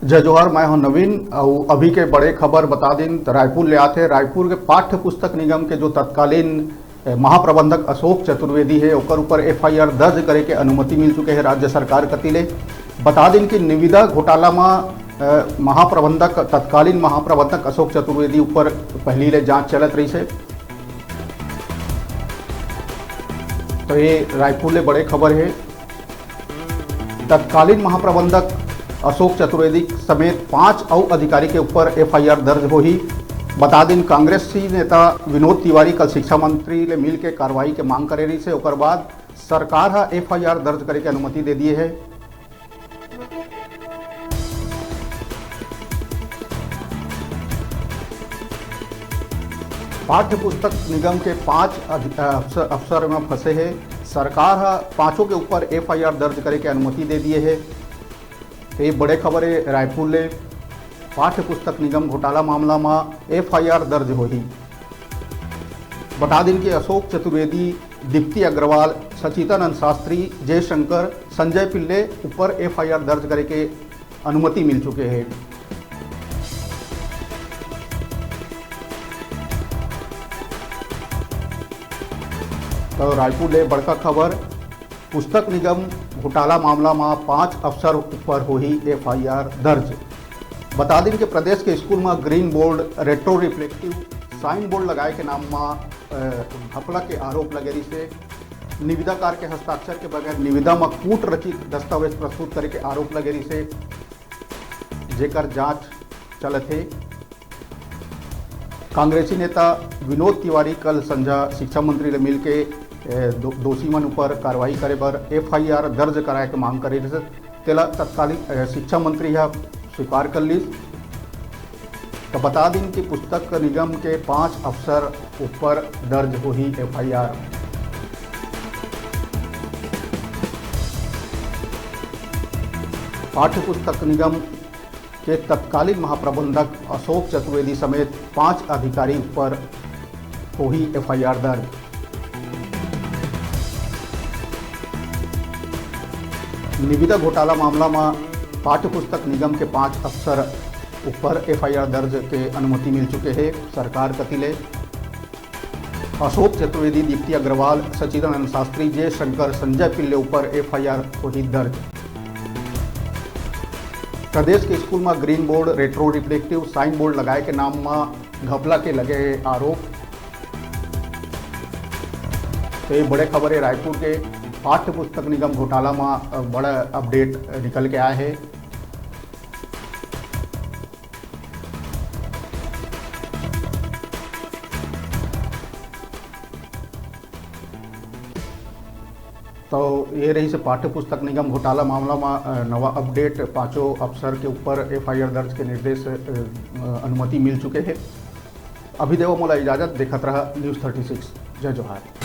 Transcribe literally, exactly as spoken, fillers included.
जय जोहार, मैं हूं नवीन। अउ अभी के बड़े खबर बता दिन त रायपुर ले आथे। रायपुर के पाठ्य पुस्तक निगम के जो तत्कालीन, ए, महाप्रबंधक अशोक चतुर्वेदी हे, ओकर ऊपर एफआईआर दर्ज करे के अनुमति मिल चुके हे राज्य सरकार कति ले। बता दिन कि निविदा घोटाला म, ए, महाप्रबंधक, तत्कालीन महाप्रबंधक अशोक चतुर्वेदी ऊपर पहली ले जांच चलत रहिस हे। तो ये रायपुर ले बड़े खबर हे। तत्कालीन महाप्रबंधक अशोक चतुर्वेदी समेत पांच अउ अधिकारी के ऊपर एफआईआर दर्ज होही। बता दिन, कांग्रेसी नेता विनोद तिवारी कल शिक्षा मंत्री ले मिल के कार्रवाई के मांग करे रहिस हे। ओकर बाद सरकार ह एफआईआर दर्ज करे के अनुमति दे दिए हे। पाठ्य पुस्तक निगम के पांच अधि-, अफसर, अफसर में फंसे हे। सरकार ह पांचों के ऊपर एफआईआर दर्ज करे के अनुमति दे दिए हे। तो ये बड़े खबर हे रायपुर ले। पाठ्य पुस्तक निगम घोटाला मामला में एफआईआर दर्ज होही। बता दिन कि अशोक चतुर्वेदी, दीप्ति अग्रवाल, सचिदानंद शास्त्री, जयशंकर, संजय पिल्ले ऊपर एफआईआर दर्ज करे के अनुमति मिल चुके हे। तो रायपुर ले बड़का खबर, पुस्तक निगम घोटाला मामला में पांच अफसर ऊपर होही एफआईआर दर्ज। बता दिन कि प्रदेश के स्कूल में green board, retro reflective sign board लगाए के नाम में, अ, घपला के आरोप लगे रहिस हे। निविदाकार के हस्ताक्षर के बगैर निविदा में कूट रचित दस्तावेज प्रस्तुत करे के आरोप लगे रहिस हे, जेकर जांच चलत हे। कांग्रेसी नेता विनोद तिवारी कल संझा शिक्षा मंत्री ले मिलके, ए, दो-, दोषी मन ऊपर कार्रवाई करे बर एफआईआर दर्ज कराए के मांग करे रहिस, तेला तत्कालीन, ए, शिक्षा मंत्री ह स्वीकार कर लिस। तो बता दिन कि पुस्तक निगम के पांच अफसर ऊपर दर्ज होही एफआईआर। पाठ्य पुस्तक निगम के तत्कालीन महाप्रबंधक अशोक चतुर्वेदी समेत पांच अधिकारी ऊपर होही एफआईआर दर्ज। निविदा घोटाला मामला में पाठ्य पुस्तक निगम के पांच अफसर ऊपर एफआईआर दर्ज के अनुमति मिल चुके हे सरकार कति ले। अशोक चतुर्वेदी, दीप्ति अग्रवाल, सचिदानंद शास्त्री, जयशंकर, संजय पिल्ले ऊपर एफआईआर होही दर्ज। प्रदेश के स्कूल में green board, retro reflective sign board लगाए के नाम में घपला के लगे हे आरोप। तो ये बड़े खबर हे रायपुर के। पाठ्य पुस्तक निगम घोटाला में, अ, बड़ा अपडेट निकल के आए हे। तो ये रहिस पाठ्य पुस्तक निगम घोटाला मामला में, अ, नवा अपडेट। पांचों अफसर के ऊपर एफआईआर दर्ज के निर्देश, अ, अ, अनुमति मिल चुके हे। अभी देवो मोला इजाजत, देखत रहा न्यूज़ थर्टी सिक्स। जय जोहार।